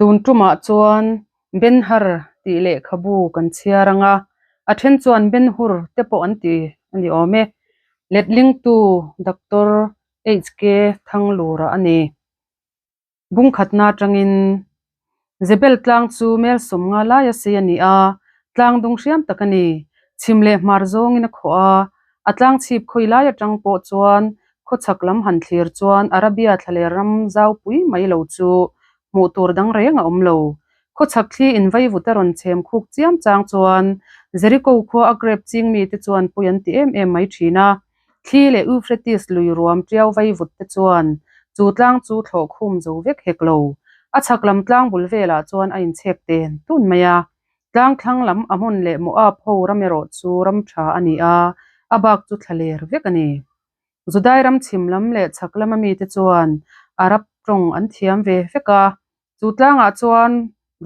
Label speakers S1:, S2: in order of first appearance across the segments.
S1: Tun tumah chuan Ben-Hur tih lehkhabu kan chhiar ang a, a then chuan Ben-Hur te pawh an ti a ni awm e. Letlingtu Doctor HK Thanglura a ni. Bungkhatna atangin Zebel tlang chu mel 50 laia sei a ni a, tlang dung hriam tak a ni. Chhim leh hmar zawngin a khawh a, a tlang chhip khawi lai atang pawh chuan khawchhak lam han thlir chuan Arabia thlaler ram zaupui mai lo chu hmuh tur dang reng a awm lo. Khawchhak thli invaivut a rawn chhem khuk chiam chang chuan Jericho khua a grep ching mite chuan pui an ti em em mai thin a. Thli leh Euphrates lui ruam tiau vaivut te chuan chu tlang chu thlawh khum zo vek hek lo. A chhak lam tlang bul velah chuan a inchhek ten tun mai a. Tlang thlang lam Ammon leh Moab ho ram erawh chu ram tha a ni a, a bak chu thla ler vek a ni. Judai ram chhim lam leh chhak lama mite chuan Arab tawng an thiam ve vek a, Chu tlangah chuan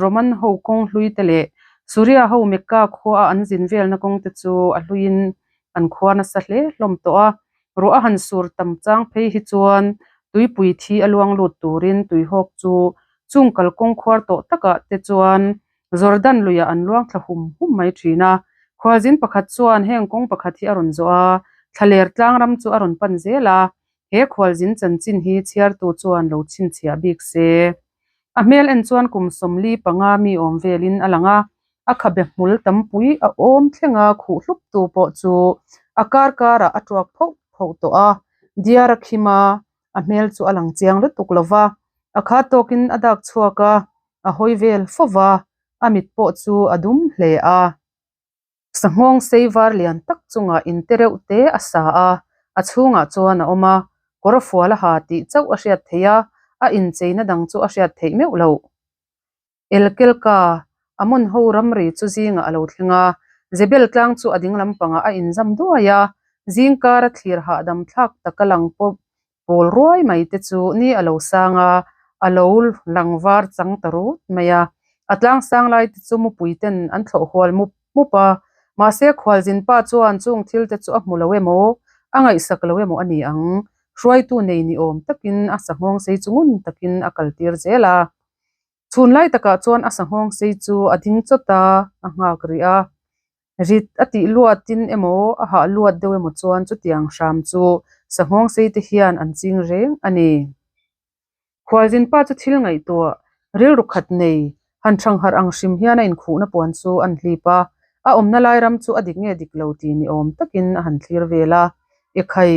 S1: Roman ho kawng hlui te leh Suria ho Mecca khua a an zin velna kawng te chu a hluiin an khuar nasa hle hlawm tawh a. Ruah a han sur tam chang phei hi chuan tuipui thi a luang lut turin tuihawk chu chung kalkawng khuar tawh takah te chuan Jordan luiah an luang thla hum hum mai thin a. Khualzin pakhat chuan heng kawng pakhat hi a rawn zawh a, thlaler tlangram chu a rawn pan zel a. He khualzin chanchin hi chhiartu chuan lo chhinchhiah bik se. A hmel en chuan kum 45 mi awm velin a lang a, a khabe hmul tampui a awm thlenga khuh hluptu pawh chu a kar karah a tuak phoh phoh tawh a, diar a khim a, a hmel chu a lang chiang lutuk lo va, a kha tawkin a dak chhuak a, a hawi vel fo va, a mit pawh chu a dum hle a. Sanghawng sei var lian tak chungah in te reuh te a sa a, a chhungah chuan a awm a, kawr a fual a ha tih chauh a hriat theih a, a incheina dang chu a hriat theih meuh loh. Elkelka, Amon ho ramri chu zingah a lo thleng a, Zebel tlang chu a ding lampangah a inzam duai a, zingkar a thlir hahdam thlak taka lang pawp pawl ruai mai te chu ni a lo sang a, a lo lang var chang ta rut mai a. A tlang sang lai te chu mupui ten an thlawh hual mup mup a, mahse khualzin pa chuan chung thil te chu a hmu lo emaw, a ngaihsak lo emaw a ni ang. Hruaitu nei ni awm takin a sanghawng sei chu ngun takin a kal tir zel a. Chhun lai takah chuan a sanghawng sei chu a ding chawt a, a nghak rih a. Rit a tih luatin emaw, a hah luat deuh emaw chuan chutiang hram chu sanghawng sei te hian an ching reng a ni. Khualzin pa chu thil ngaihtuah, rilru khat nei, han thangharh ang hrim hian a inkhuhna puan chu an hlip a, a awmna lai ram chu a dik nge dik lo tih ni awm takin a han thlir vel a. Ekhai,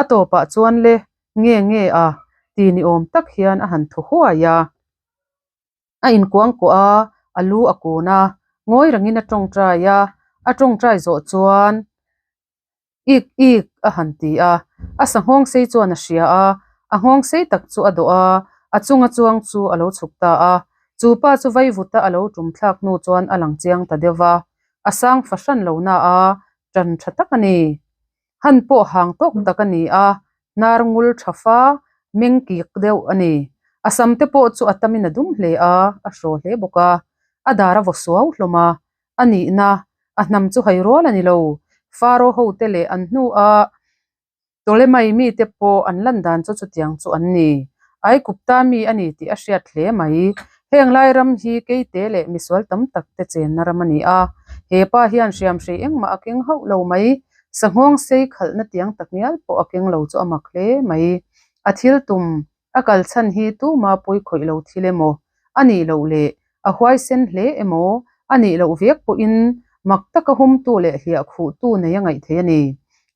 S1: a tawpah chuan le, nge nge a, ti ni awm tak hian a han thaw huai a. A inkuangkuah a, a lu a kun a, ngawi rengin a tawngtai a, a tawngtai zawh chuan Ik ik a han ti a, a sanghawng sei chuan a hria a, a nghawng sei tak chu a dawh a, a chunga chuang chu a lo chhuk ta a, chu pa chu vaivuta a lo tum thlak hnu chuan a lang chiang ta deuh va, a sang fahran lo na a, tan tha tak a ni. Han pawh hang tawk tak a ni a, hnar ngul tha fa, meng kik deuh a ni. A sam te pawh chu a tamin a dum hle a, a hraw hle bawk a, a dar a vaw suau hlawm a, a nihna, a hnam chu hai rual a ni lo. Faro hote leh an hnua Ptolemai mite pawh an lan dan chu chutiang chu an ni. Aigupta mi a ni tih a hriat hle mai. Heng lai ram hi keite leh misual tam tak te chenna ram a ni a. He pa hian hriamhrei engmah a keng hauh lo mai. Sanghawng sei khalhna tiang tak ngial pawh a keng lo chu a mak hle mai. A thil tum A kal chhan hi tuma pawi khawih lo thil emaw a nih loh leh a huaisen hle emaw a nih loh vek pawhin mak taka humtu leh hliah khuhtu nei a ngaih theih a ni.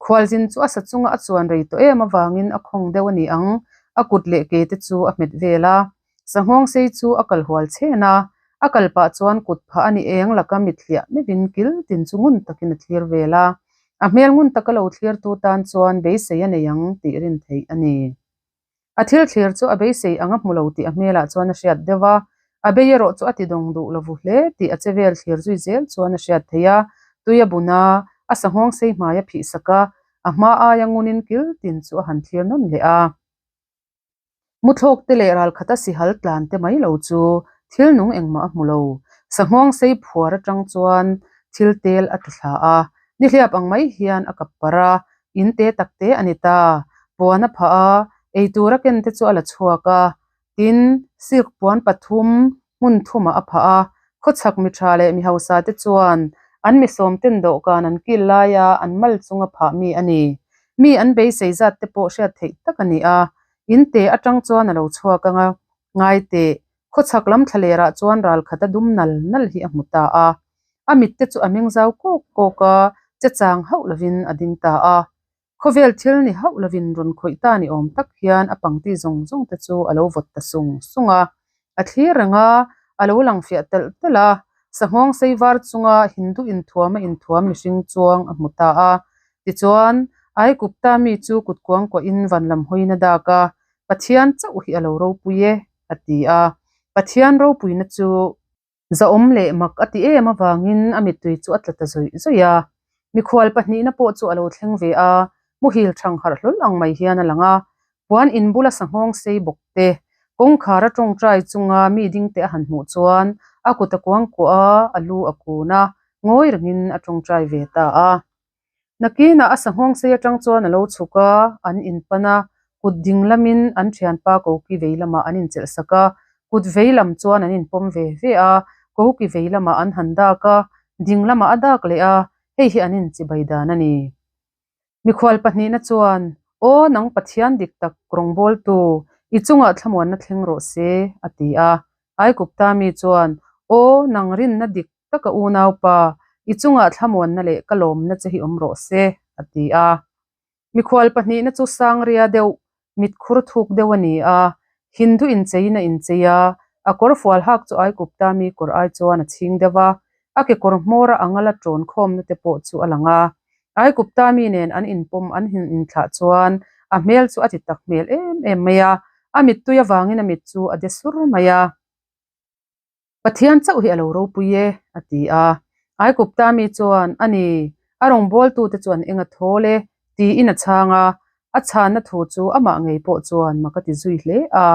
S1: Khualzin chu a sa chunga a chuan rei tawh em avangin a khawng deuh a ni ang, a kut leh ke te chu a hmet vel a. Sanghawng sei chu a kal hual chhen a, a kal pah chuan kut phah a ni eng laka mit hliah meuhin kil tin chu ngun takin a thlir vel a. A hmel ngun taka lo thlirtu tan chuan beisei a nei ang tih rin theih a ni. A thil thlir chu a beisei ang a hmu lo tih a hmelah chuan a hriat deuh a, a bei erawh chu a ti dawng duh lo vu hle tih a che vel thlir zui zel chuan a hriat theih a, tui a bun a, a sanghawng sei hmai a phih sak a, a hma aia ngunin kil tin chu a han thlir nawn leh a. Muthlawk te leh ralkhata sihal tlan te mai lo chu thil nung engmah a hmu lo. Sanghawng sei phuar atang chuan thil tel a ti thla a, nihliap ang mai hian a kap parh a, In te tak te a ni ta. Puan a phah a, eitur a ken te chu a la chhuak a. Tin, silk puan pathum, Hmun thumah a phah a, khawchhak mi tha leh mi hausa te chuan an mi sawmten dawhkan an kil laia an mal chunga phah mi a ni. Mi an beisei zat te pawh hriat theih tak a ni a, in te atang chuan a lo chhuak ang a, ngai teh, khawchhak lam thlalerah chuan ral khat a dum nal nal hi a hmu ta a. A mit te chu a meng zau kawk kawk a, che chang hauh lovin a ding ta a. Khawvel thil ni hauh lovin rawn khawih ta ni awm tak hian a pangti zawng zawng te chu a lo vawt ta sung sung a. A thlir reng a, a lo lang fiah telh telh a. Sanghawng sei var chunga Hindu inthuam a inthuam mihring chuang a hmu ta a. Tichuan, Aigupta mi chu kut kuangkuahin van lam hawiin a dak a, Pathian chauh hi a lo ropui e, a ti a. Pathian ropuina chu. Zahawm leh mak a ti em avangin a mittui chu a tla ta zawih zawih a. Mikhual pahnihna pawh chu a lo thleng ve a, muhil thang harh hlawl ang mai hian a lang a. Puan in bula sanghawng sei bawk te, kawngkhar a tawngtai chunga mi ding te a han hmuh chuan a kut a kuangkuah a, a lu a kun a, ngawi rengin a tawngtai ve ta a. Nakinah a sanghawng sei atang chuan a lo chhuk a, an inpan a, kut ding lamin an thianpa koki vei lamah an inchelh sak a, kut vei lam chuan an inpawm ve ve a, koki vei lamah an han dak a, ding lamah a dak leh a, hei hi an inchibai dan a ni. Mikhual pahnihna chuan, Aw nang Pathian dik tak rawngbawltu, i chungah thlamuanna thleng rawh se, a ti a. Aikupta mi chuan, Aw nang rinna dik taka unaupa, i chungah thlamuanna leh ka lawmna che hi awm rawh se, a ti a. Mikhual pahnihna chu Sangria deuh, mitkhur thuk deuh a ni a, Hindu incheiin a inchei a, a kawr fual hak chu Aikupta mi kawr ai chuan a chhing deuh a, a kekawr hmawra anga la tawn khawmna te pawh chu a lang a. Aikupta mi nen an inpawm an inthlah chuan a hmel chu a ti tak hmel em em mai a, a mittui avangin a mit chu a de sur mai a. Pathian chauh hi a lo ropui e, a ti a. Aikupta mi chuan, A ni, a rawngbawltute chu an eng a thawl e, tiin a chhang a. A chhanna thu chu amah ngei pawh chuan mak a ti zui hle a.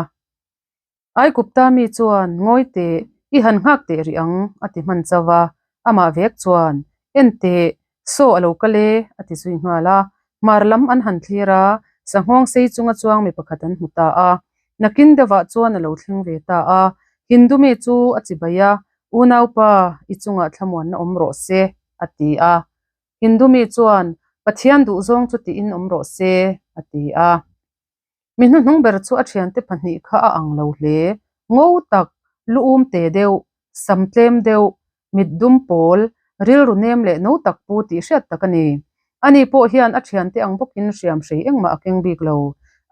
S1: Aikupta mi chuan, Ngawi teh, i han nghak teh rih ang, a ti hman chauh a. Amah vek chuan, En teh, saw a lo kal e, a ti zui nghal a. Hmar lam an han thlir a, sanghawng sei chunga chuang mi pakhat an hmu ta a. Nakin deuhah chuan a lo thleng ve ta a. Hindu mi chu a chibai a, Unaupa, i chungah thlamuanna awm rawh se, a ti a. Hindu mi chuan, Pathian duhzawng chu tiin awm rawh se, a ti a. Mi hnuhnung ber chu a thiante pahnih kha a ang lo hle. Ngo tak, lu um te deuh, sam tlem deuh, mit dum pawl, rilru nem leh no tak pu tih hriat tak a ni. Ani pawh hian a thiante ang bawkin hriam hrei engmah a keng bik lo.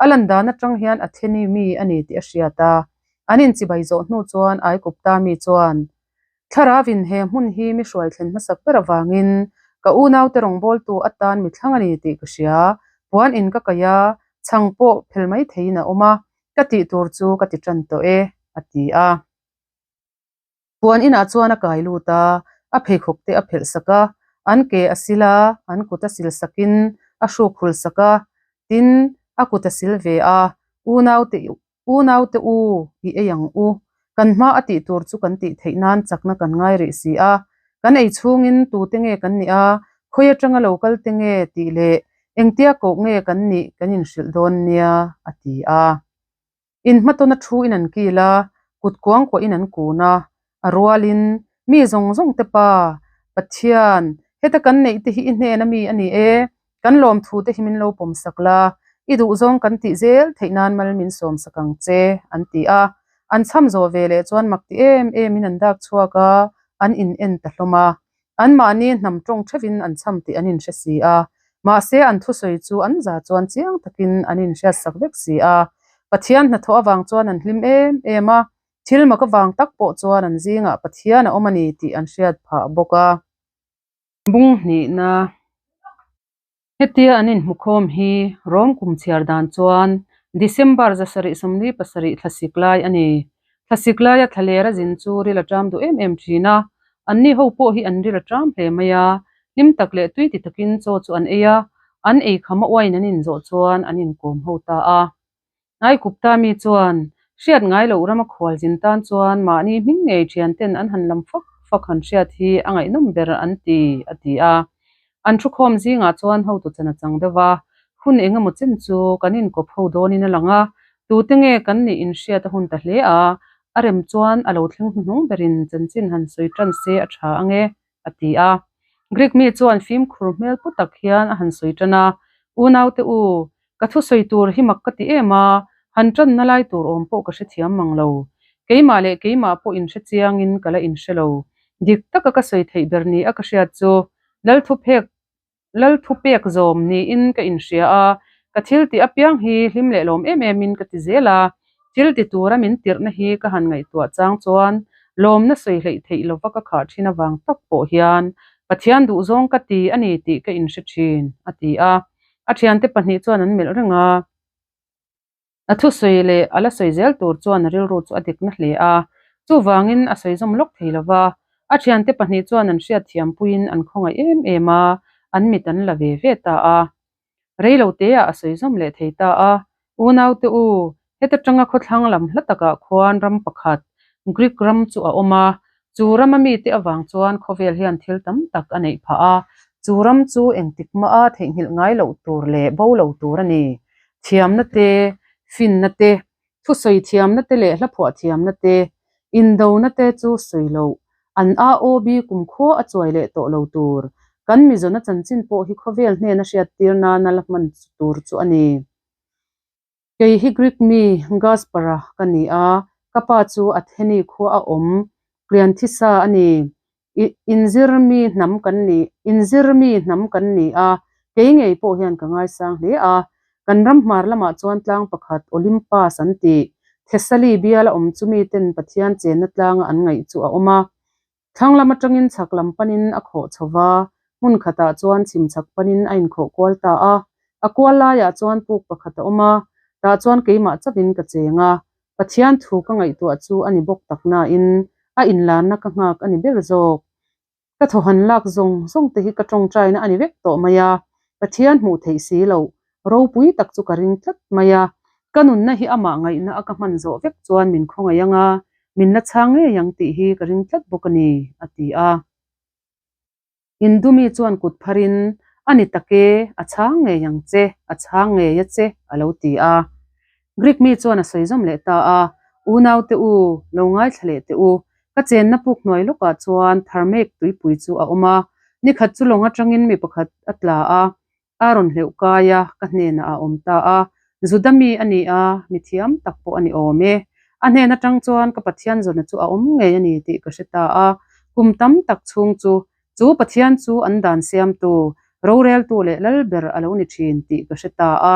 S1: A lan dan atang hian a theni mi a ni tih a hriat a. An inchibai zawh hnu chuan Aikupta mi chuan, Thlarauin he hmun hi mi hruai thlen hmasak ber avangin ka unaute rawngbawltu atan mi thlang a ni tih ka hria. Puan in ka kaih a, chhang pawh phel mai theiin a awm a, ka tih tur chu ka ti tan tawh e, a ti a. Puan inah chuan a kai lut a, a pheikhawk te a phelh sak a, an ke a sil a, an kut a sil sakin a hruk hul sak a, tin, a kut a sil ve a, unaute Unaute u, i ei ang u. Kan hma a tih tur chu kan tih theih nan chakna kan ngai rih si a. Kan ei chhungin tute nge kan nih a, khawi atanga lo kal te nge tih leh engtia koh nge kan nih kan inhrilh dawn nia, a ti a. Inhmatawna thu in an kil a, kut kuangkuah in an kun a, a rualin, Mi zawng zawng te pa, Pathian, heta kan neih te hi i hnena mi a ni e, kan lawmthu te hi min lo pawm sak la, i duhzawng kan tih zel theih nan mal min sawm sak ang che, an ti a. An chham zawh ve leh chuan mak ti em emin an dak chhuak a, an in en ta hlawm a. Anmahni hnam tawng theuhin an chham tih an inhre si a, mahse an thusawi chu an za chuan chiang takin an inhriat sak vek si a. Pathian hnathawh avang chuan an hlim em em a, Thil mak avang tak pawh chuan an zingah Pathian a awm a ni tih an hriat phah bawk a. Bung hnihna, Hetia an inhmukhawm hi Rom kum chhiar dan chuan December 747 thlasik lai a ni. Thlasik laia thlaler a zin chu ril a ṭam duh em em ṭhin a, anni ho pawh hi an ril a ṭam hle mai a, hlim tak leh tui ti takin chaw chu an ei a, an eikham a uain an inzawh chuan an inkawm ho ta a. Aikupta mi chuan, Hriat ngai loh rama khualzin tan chuan mahni hming ngei thianten an han lam fak fak han hriat hi a ngaihnawm ber an ti, a ti a. An thukhawm zingah chuan hotu chan a chang deuh a, hun eng emaw chen chu kan inkawp ho dawnin a lang a, tute nge kan nih inhriat a hun ta hle a, A rem chuan a lo thleng hnuhnung berin chanchin han sawi tan se a tha ang e, a ti a. Greek mi chuan fimkhur hmel pu tak hian a han sawi tan a, Unaute u, ka thusawi tur hi mak ka ti em a, han tanna lai tur awm pawh ka hrethiam mang lo. Keimah leh keimah pawh inhre chiangin ka la inhre lo. Dik taka ka sawi theih ber ni a ka hriat chu Lalthuphek Lal thupek zawm niin ka inhria a, ka thil tih apiang hi hlim leh lawm em emin ka ti zel a, thil ti tura min tirhna hi ka han ngaihtuah chang chuan lawmna sawi hleih theih lova ka khah thin avang tak pawh hian Pathian duhzawng ka ti a ni tih ka inhre thin, a ti a. A thiante pahnih chuan an melh reng a. A thusawi leh a la sawi zel tur chuan a rilru chu a dik na hle a, chuvangin a sawi zawm lawk thei lo va. A thiante pahnih chuan an hriatthiam puiin an khawngaih em em a, an mit an la ve ve ta a. Rei lo teah a sawi zawm leh thei ta a, Unaute u, heta tanga khawthlang lam hla takah khuan ram pakhat, Greek ram chu a awm a, chu rama mite avang chuan khawvel hian thil tam tak a neih phah a, chu ram chu engtik maha theihnghilh ngai loh tur leh bo lo tur a ni. Thiamna te, finna te, thusawi thiamna te leh hlaphuah thiamna te, indona te chu sawi loh, an AOB kumkhua a chuai leh tawh lo tur, kan Mizona chanchin pawh hi khawvel hnena hriattir nana la hman tur chu a ni. Kei hi Greek mi Gaspar-a ka ni a, ka pa chu Atheni khua a awm Klianthisa a ni. I inzir mi hnam kan ni, inzir mi hnam kan ni a, kei ngei pawh hian ka ngaisang hle a. Kan ram hmar lamah chuan tlang pakhat Olympus an tih, Thessaly biala awm chu miten Pathian chenna tlanga an ngaih chu a awm a. Thlang lam atangin chhak lam panin a khawh chho va, hmun khatah chuan chhim chhak panin a inkhawh kual ta a. A kual laiah chuan puk pakhat a awm a, tah chuan keimah chauhin ka cheng a. Pathian thu ka ngaihtuah chu a ni bawk tak nain a inlarna ka nghak a ni ber zawk. Ka thawhan lak zawng zawng te hi ka tawngtaina a ni vek tawh mai a, Pathian hmuh theih si loh ropui tak chu ka ring tlat mai a. Ka nunna hi amah ngaihna a ka hman zawh vek chuan min khawngaih ang a, min la chhang ngei ang tih hi ka ring tlat bawk a ni, a ti a. Indumi chuan kut pharin, A ni tak e, a chhang ngei ang che, a chhang ngei a che, a lo ti a. Greek mi chuan a sawi zawm leh ta a, Unaute u, lo ngaithla leh teh u. Ka chenna puk hnuai lawkah chuan tharmek tuipui chu a awm a, nikhat chu lawng atangin mi pakhat a tla a, A rawn hleuh kai a, ka hnenah a awm ta a. Juda mi a ni a, mi thiam tak pawh a ni awm e. A hnen atang chuan ka Pathian zawna chu a awm ngei a ni tih ka hre ta a. Kum tam tak chhung chu, chu Pathian chu an dan siamtu, roreltu leh lal ber a lo ni thin tih ka hre ta a.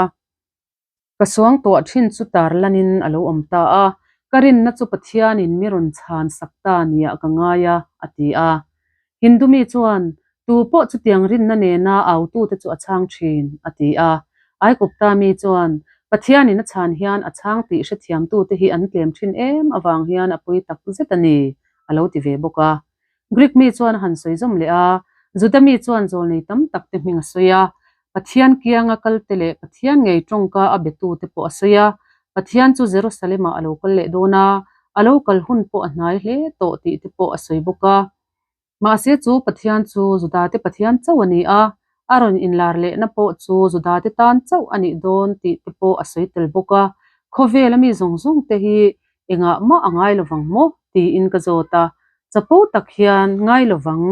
S1: Ka suangtuah thin chu tarlanin a lo awm ta a, ka rinna chu Pathianin mi rawn chhan sak ta niah ka ngai a, a ti a. Hindu mi chuan, Tu pawh chutiang rinna nena autute chu a chhang thin, a ti a. Aikupta mi chuan, Pathianin a chhan hian a chhang tih hrethiamtute hi an tlem thin em avang hian a pui tak zet a ni, a lo ti ve bawk a. Greek mi chuan a han sawi zawm leh a, Juda mi chuan zawlnei tam tak te hming a sawi a, Pathian kianga kal te leh Pathian ngei tawngka a betu te pawh a sawi a, Pathian chu Jerusalem-ah a lo kal leh dawn a, a lo kal hun pawh a hnai hle tawh tih te pawh a sawi bawk a. Mahse chu Pathian chu Juda te Pathian chauh a ni a, a rawn inlar lehna pawh chu Juda te tan chauh a nih dawn tih te pawh a sawi tel bawk a, khawvela mi zawng zawng te hi Engah mah a ngai lovang maw? tiin ka zawt a. Chapo tak hian, Ngai lovang,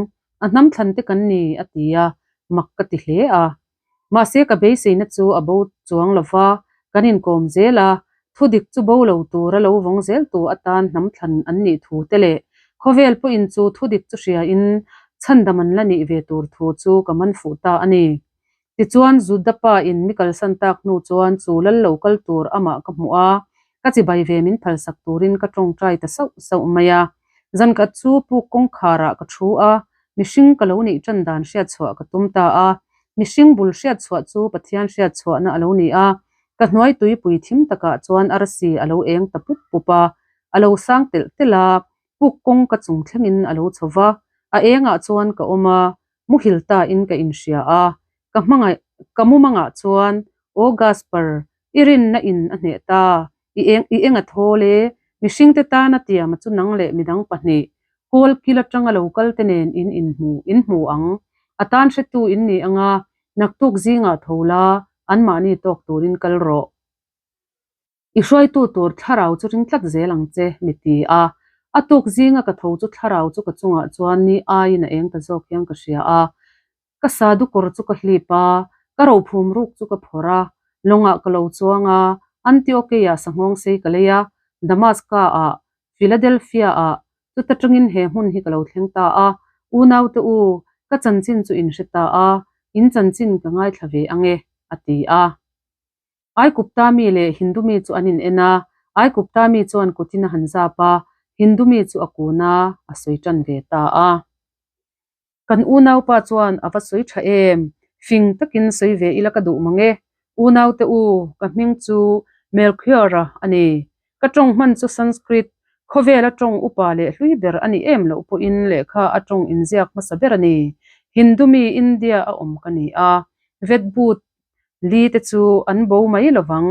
S1: a hnam thlan te kan ni, a ti a, mak ka ti hle a. Mahse ka beiseina chu a bo chuang lova, kan inkawm zel a, thudik chu bo lo tura lo vawng zel tu atan hnam thlan an nih thu te leh khawvel pawhin chu thudik chu hriain chhandam an la nih ve tur thu chu ka man fuh ta a ni. Tichuan, Juda pa in mi kalsan tak hnu chuan chu lal lo kal tur amah ka hmuh a, ka chibai ve min phalsak turin ka tawngtai ta sauh sauh mai a. Zankhat chu puk kawngkharah ka thu a, mihring ka lo nih tan dan hriatchhuah ka tum ta a. Mihring bul hriatchhuah chu Pathian hriatchhuahna a lo ni a, ka hnuai tuipui thim takah chuan arsi a lo eng ta pup pup a, a lo sang telh telh a, puk kawng ka chung thlengin a lo chho va, a engah chuan ka awm a, Muhil ta in ka inhria a, ka hmangaih ka mumangah chuan Aw Gaspar, i rinna in a hneh ta, i eng i eng a thawl e, mihringte tana tiama chu nang leh midang pahnih, kawl kil atanga lo kal te nen in inhmu in hmu ang, a tan hretu in ni anga, naktuk zingah tho la, anmahni tawk turin kal rawh. I hruaitu tur thlarau chu ring tlat zel ang che, mi ti a. A tuk zinga ka tho chu thlarau chu ka chungah chuan ni aiin a eng ta zawk hian ka hria a. Ka sadu kawr chu ka hlip a, ka rophum ruk chu ka phawrh a, lawngah ka lo chuang a, Antiokeia sanghawng sei ka lei a, Damaska-ah, Philadelphia-ah, chuta tangin he hmun hi ka lo thleng ta a, unaute u, ka chanchin chu in hre ta a, in chanchin ka ngaithla ve ang e, a ti a. Aikupta mi leh Hindu mi chu an in en a, Aikupta mi chuan kutin a han zap a, Hindu mi chu a kun a, a sawi tan ve ta a. Kan unaupa chuan a va sawi tha em? Fing takin sawi ve ila ka duh mang e. Unaute u, ka hming chu Melchior-a a ni. Ka tawng hman chu Sanskrit, khawvela tawng upa leh hlui ber a ni em loh pawhin lehkha a tawng inziak hmasa ber a ni. Hindu mi India a awm ka ni a, Vedbut Li te chu an bo mai lovang,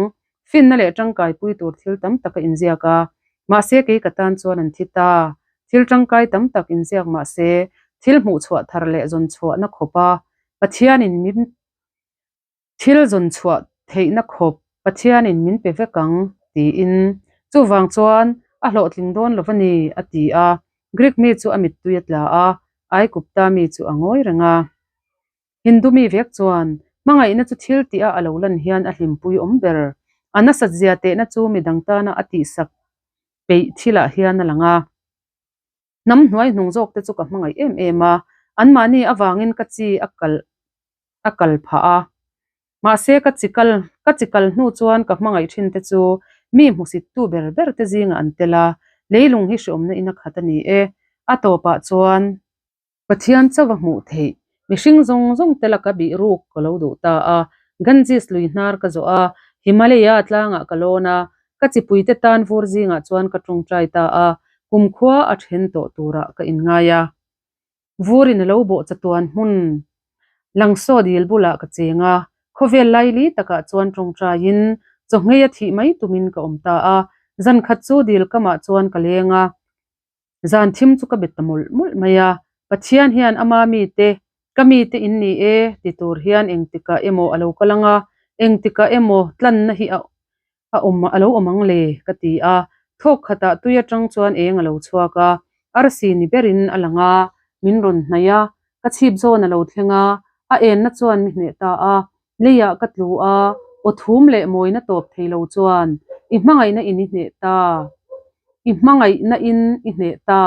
S1: finna leh tangkai pui tur thil tam tak a inziak a, mahse kei ka tan chuan an thi ta. Thil tangkai tam tak inziak mahse thil hmuhchhuah thar leh zawnchhuahna khawpa Pathianin min thil zawnchhuah theihna khawp Pathianin min pe vek ang tiin chuvang chuan a hlawhtling dawn lo a ni a ti a. Greek mi chu a mittui a tla a, Aikupta mi chu a ngawi reng a. Hindu mi vek chuan hmangaihna chu thil tih a a lo lan hian a hlimpui awm ber. A nasat zia tehna chu midang tana a tihsak peih thilah hian a lang a. Hnam hnuai hnung zawk te chu ka hmangaih em em a, anmahni avangin ka chi a kal a kal phah a. Mahse ka chi kal ka chi kal hnu chuan ka hmangaih thin te chu mi hmusittu ber ber te zingah an tel a, leilung hi hreawmna in a khat a ni e. A tawpah chuan. Pathian chauh a hmuh theih. Mihring zawng zawng te laka bih ruk ka lo duh ta a. Ganges lui hnar ka zawh a, Himalaya tlangah ka lawn a, ka chipuite tan vur zingah chuan ka tawngtai ta a, kumkhua a then tawh turah ka inngai a. Vurin a lo bawh chatuan hmun Langsaw dil bulah ka cheng a, khawvel laili takah chuan tawngtaiin chawhngei a thih mai tumin ka awm ta a. Zan khat chu dil kamah chuan ka leng a. Zan thim chu ka bet ta mawlh mawlh mai a, Pathian hian ama mite, ka mite in ni e ti tur hian engtikah emaw a lo kal ang a, engtikah emaw tlanna hi a a awm a lo awm ang le ka ti a. Thawk khatah tui atang chuan eng a lo chhuak a, arsi ni berin a lang a, min rawn hnaih a, ka chhip zawn a lo thleng a, a enna chuan mi hneh ta a, leiah ka tlu a, aw thum leh mawina tawp thei lo chuan i hmangaihna in i hneh ta, i hmangaihna in i hneh ta,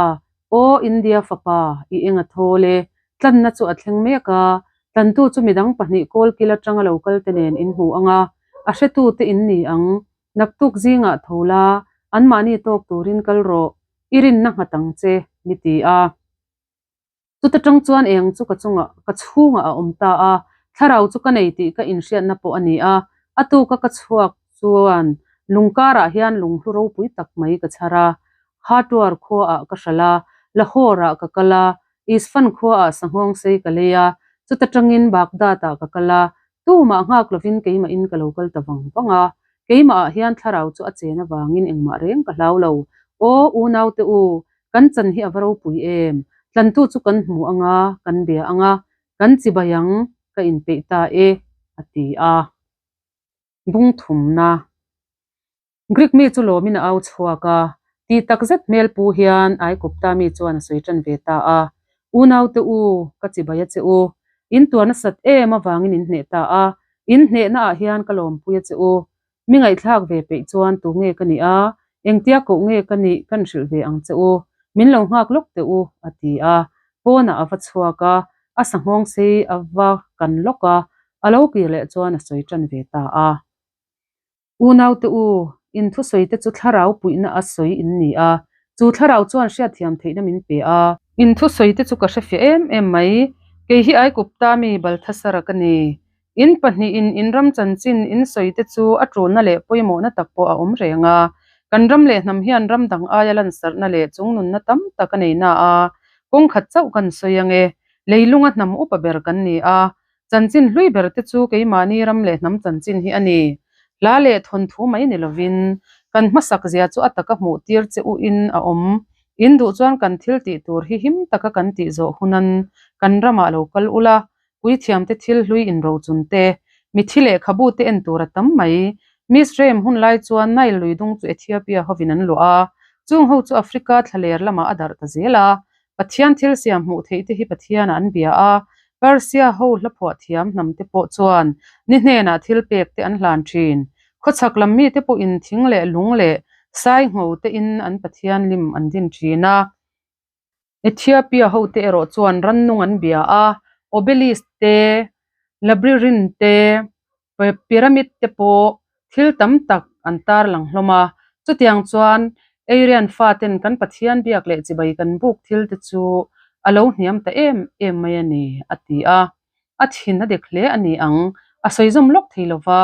S1: aw India fapa i eng a thawl e, tlanna chu a thleng mek a, tlantu chu midang pahnih kawlkil atanga lo kal te nen in hmu ang a, a hretu te in ni ang, naktuk zingah tho la, anmahni tawk turin kal rawh, i rinna nghat ang che, mi ti a. Chuta tang chuan eng chu ka chungah, ka chhungah a awm ta a, thlarau chu ka nei tih ka inhriatna pawh a ni a. A tuka ka chhuak chuan lungkarah hian lunghlu ropui tak mai ka chhar a. Hatuar khuaah ka hralh a, Lahore-ah ka kal a, Isfan khuaah sanghawng sei ka lei a, chuta tangin Baghdad-ah ka kal a, tumah nghak lovin keimahin ka lo kal ta vang vang a. Keimahah hian thlarau chu a chen avangin engmah reng ka hlau lo. Aw, unaute u, Kan chan hi a va ropui em? Tlantu chu kan hmu ang a, kan bia ang a, kan chibai ang, ka inpeih ta e, a ti a. Bung thumna. Greek mi chu lawmin a au chhuak a, ti tak zet hmel pu hian Aikupta mi chuan a sawi tan ve ta a, Unaute u, ka chibai a che u. In tuar nasat em avangin in hneh ta a, in hnehnaah hian ka lawmpui a che u. Mi ngaihthlak ve peih chuan tu nge ka nih a, engtia koh nge ka nih kan hrilh ve ang che u, min lo nghak lawk teh u, a ti a. Pawnah a va chhuak a, a sanghawng sei a va kan lawk a, a lo kir leh chuan a sawi tan ve ta a. Unaute u, in thusawi te chu thlarau puihna a sawi in ni a, chu thlarau chuan hriatthiam theihna min pe a. In thusawi te chu ka hrefiah em em mai, kei hi Aikupta mi Balthasara ka ni, In pahnihin in ram chanchin in sawi te chu a tulna leh pawimawhna tak pawh a awm reng a. Kan ram leh hnam hian ram dang aia lansarhna leh chungnunna tam tak a nei na a, kawng khat chauh kan sawi ang e. Leilunga hnam upa ber kan ni a, chanchin hlui ber te chu keimahni ram leh hnam chanchin hi a ni. Hla leh thawnthu mai ni lovin kan hmasak zia chu a taka hmuh tir che u in a awm. In duh chuan kan thil tih tur hi him taka kan tih zawh hunan kan ramah lo kal ula, Puithiamte thil hlui inrochun te, mithi lehkhabu te en tur a tam mai. Misraim hun lai chuan Nile lui dung chu Ethiopia hovin an luah a, chung ho chu Africa thlaler lamah a darh ta zel a. Pathian thil siam hmuh theih te hi Pathianah an bia a, Persia ho hla phuah thiam hnam te pawh chuan ni hnenah thil pek te an hlan thin. Khawchhak lam mite pawhin thing leh lung leh sai ngho te in an Pathian lim an din thin a. Ethiopia hote erawh chuan rannung an bia a, obelisk te, labyrinth te, pyramid te pawh thil tam tak an tarlang hlawm a. Chutiang chuan Aryan faten kan Pathian biak leh chibai kan buk thil te chu a lo hniam ta em em mai a ni, a ti a. A thin a dek hle a ni ang, a sawi zawm lawk thei lova,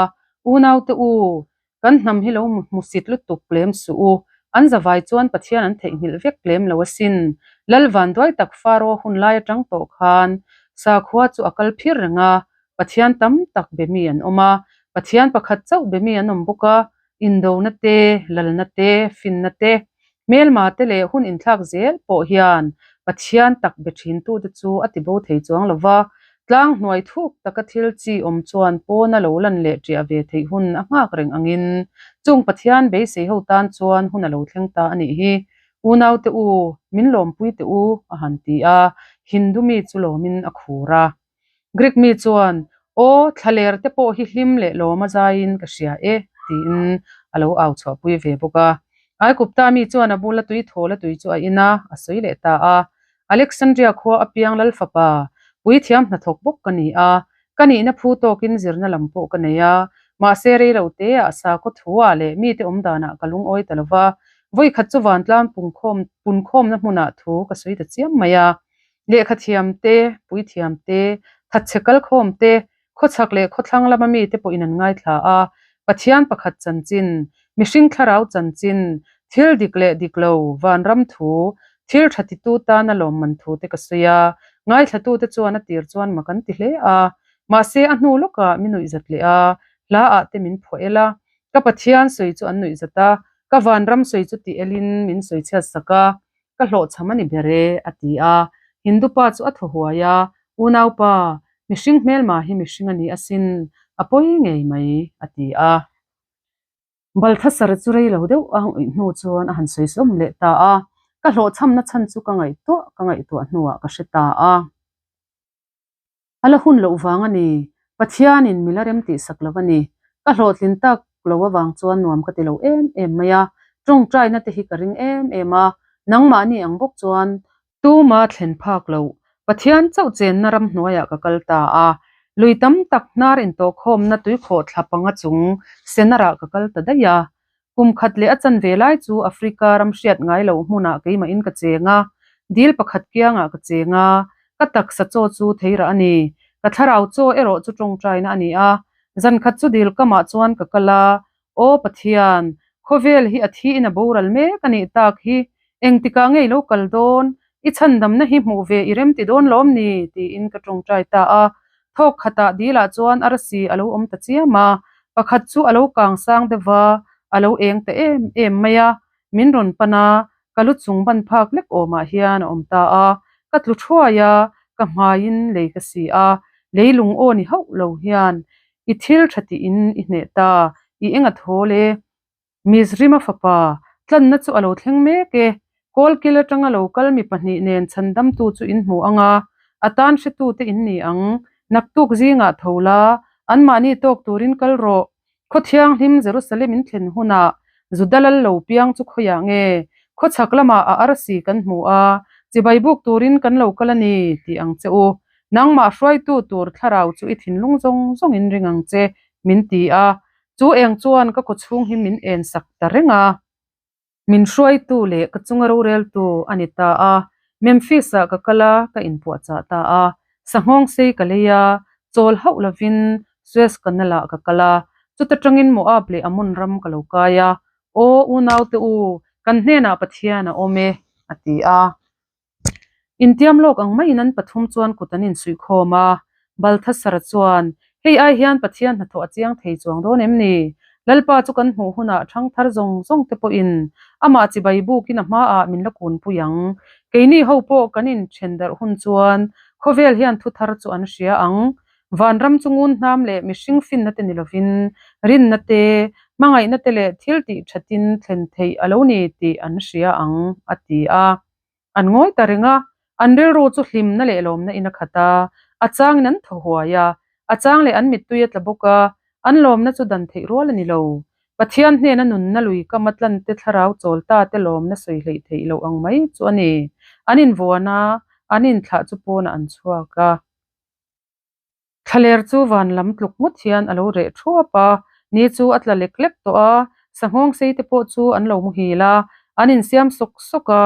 S1: Unaute u, Kan hnam hi lo hmusit lutuk lem suh u. An zavai chuan Pathian an theihnghilh vek lem lo asin. Lal vanduai tak Faro hun lai atang tawh khan sakhua chu a kal phir reng a, Pathian tam tak be mi an awm a, Pathian pakhat chauh be mi an awm bawk a, indona te, lalna te, finna te, hmelma te leh hun inthlak zel pawh hian Pathian tak be thintute chu a tibo thei chuang lo va, tlang hnuai thuk taka thil chi awm chuan pawna lo lan leh ṭiah ve theih hun a nghak reng angin chung Pathian beisei ho tan chuan hun a lo thleng ta a nih hi. Unaute u, min lawmpui teh u, a han ti a, Hindu mi chu lawmin a khur a. Greek mi chuan, Aw, thlaler te pawh hi hlim leh lawm a zaiin ka hria e, tiin a lo au chhuahpui ve bawk a. Aikupta mi chuan a bula tui thawl a tui chu a in a, a sawi leh ta a. Alexandria khua apiang lal fapa, puithiam hnathawk bawk ka ni a, ka nihna phu tawkin zirna lam pawh ka nei a, mahse rei lo teah sakhaw thuah leh mite awm danah ka lungawi ta lo va, vawikhat chu vantlang punkhawmna hmunah thu ka sawi ta chiam mai a. Lehkha thiam te, puithiam te, thatchhe kalkhawm te, khawchhak leh khawthlang lama mite pawhin an ngaithla a, Pathian pakhat chanchin, mihring thlarau chanchin, thil dik leh dik lo, vanram thu, thil tha titu tana lawmman thu te ka sawi a, ngaithlatute chuan a tir chuan mak an ti hle a, mahse a hnu lawkah mi nuihzat leh a, hla ah te min phuah el a, ka Pathian sawi chu an nuihzat a, ka vanram sawi chu ti elin min sawi chhiat sak a, Ka hlawhchham a ni ber e, a ti a. Hindu pa chu a thaw huai a, Unaupa, mihring hmelma hi mihring a ni asin, a pawi ngei mai, a ti a. Balthasar chu rei lo deuh a ngawih hnu chuan a han sawi sawm leh ta a, Ka hlawhchhamna chhan chu ka ngaihtuah ka ngaihtuah hnuah ka hre ta a. A la hun loh vang a ni. Pathianin mi la rem tih sak lo a ni. Ka hlawhtlin tak lo avang chuan nuam ka ti lo em em mai a. Tawngtaina te hi ka ring em em a. Nangmahni ang bawk chuan tuma thlen phak lo Pathian chauh chenna ramhnuaiah ka kal ta a. Lui tam tak hnar intawhkhawmna tuikhawh thla panga chung Senarah ka kal ta daih a. Kum khat leh a chanve lai chu Africa ram hriat ngai loh hmunah keimahin ka cheng a, dil pakhat kiangah ka cheng a, ka taksa chaw chu theirah a ni. Ka thlarau chaw erawh chu tawngtaina a ni a. Zan khat chu dil kamah chuan ka kal a, Aw Pathian, khawvel hi a thiin a boral mek a nih tak hi, engtikah nge i lo kal dawn? I chhandamna hi hmuh ve i remti dawn lawm ni? tiin ka tawngtai ta a. Thawk khatah dilah chuan arsi a lo awm ta chiam a, pakhat chu a lo kang sang deuh va, a lo eng ta em em mai a, min rawn pan a, ka lu chung ban phak lek awmah hian a awm ta a, ka tlu thuai a, ka hmaiin lei ka si a, lei lung aw ni hauh lo hian i thil tha tiin i hneh ta, i eng a thawl e. Mizrima fapa, tlanna chu a lo thleng mek e. Kawlkil atanga lo kal mi pahnih nen chhandamtu chu in hmu ang a, a tan hretute in ni ang. Naktuk zingah tho la, anmahni tawk turin kal rawh. Khaw thianghlim Jerusalem in thlen hunah Juda lal lo piang chu khawiah nge? Khawchhak lamah a arsi kan hmu a, chibai buk turin kan lo kal a ni, tih ang che u. Nangmah hruaitu tur thlarau chu i thinlung zawng zawngin ring ang che, min ti a. Chu eng chuan ka kawchhung hi min en sak ta reng a, min hruaitu leh ka chunga roreltu a ni ta a. Memphis-ah ka kal a, ka inpuahchah ta a. Sanghawng sei ka lei a, chawl hauh lovin Suez Canal-ah ka kal a. Chuta tangin Moab leh Ammon ram ka lo kai a. Aw, unaute u, kan hnenah Pathian a awm e, a ti a. Intiam lawk ang maiin an pathum chuan kut an insuihkhawm a, Balthasar chuan, Hei ai hian Pathian hnathawh a chiang thei chuang dawn em ni? Lalpa chu kan hmuh hunah ṭhangthar zawng zawng te pawhin amah chibai bukin a hmaah min la kunpui ang. Keini ho pawh kan inṭhen darh hun chuan khawvel hian thuthar chu an hria ang. Vanram chu ngun hnam leh mihring finna te ni lovin rinna te, Hmangaihna te leh thil tih thatin thlen theih a lo ni tih an hria ang, a ti a. An ngawi ta reng a, an rilru chu hlimna leh lawmna in a khat a, a changin an thaw huai a, a chang leh an mittui a tla bawk a, an lawmna chu dan theih rual a ni lo. Pathian hnena nunna lui kam a tlante thlarau chawl ta te lawmna sawi hleih theih loh ang mai chu a ni. An invuan a, an inthlah chu pawnah an chhuak a. Thlaler chu van lam tluk ngawt hian a lo reh thuap a, ni chu a tla lek lek tawh a, sanghawng sei te pawh chu an lo muhil a, an insiam sawk sawk a,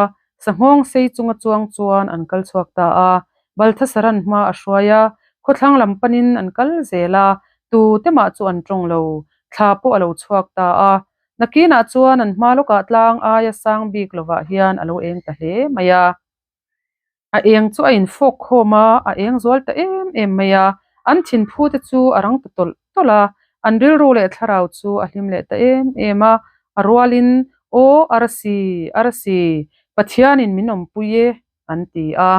S1: sanghawng sei chunga chuang chuan an kal chhuak ta a, Balthasaran hma a hruai a, khawthlang lam panin an kal zel a, tu te mah chu an tawng lo, thla pawh a lo chhuak ta a, nakinah chuan an hma lawkah tlang aia sang bik lovah hian a lo eng ta hle mai a. A eng chu a infawk khawm a, a eng zual ta em em mai a, an thinphu te chu a rang ta tawlh tawlh a, an rilru leh thlarau chu a hlim leh ta em em a, a rualin, Aw Arsi, Arsi, Pathianin min awmpui e, an ti a.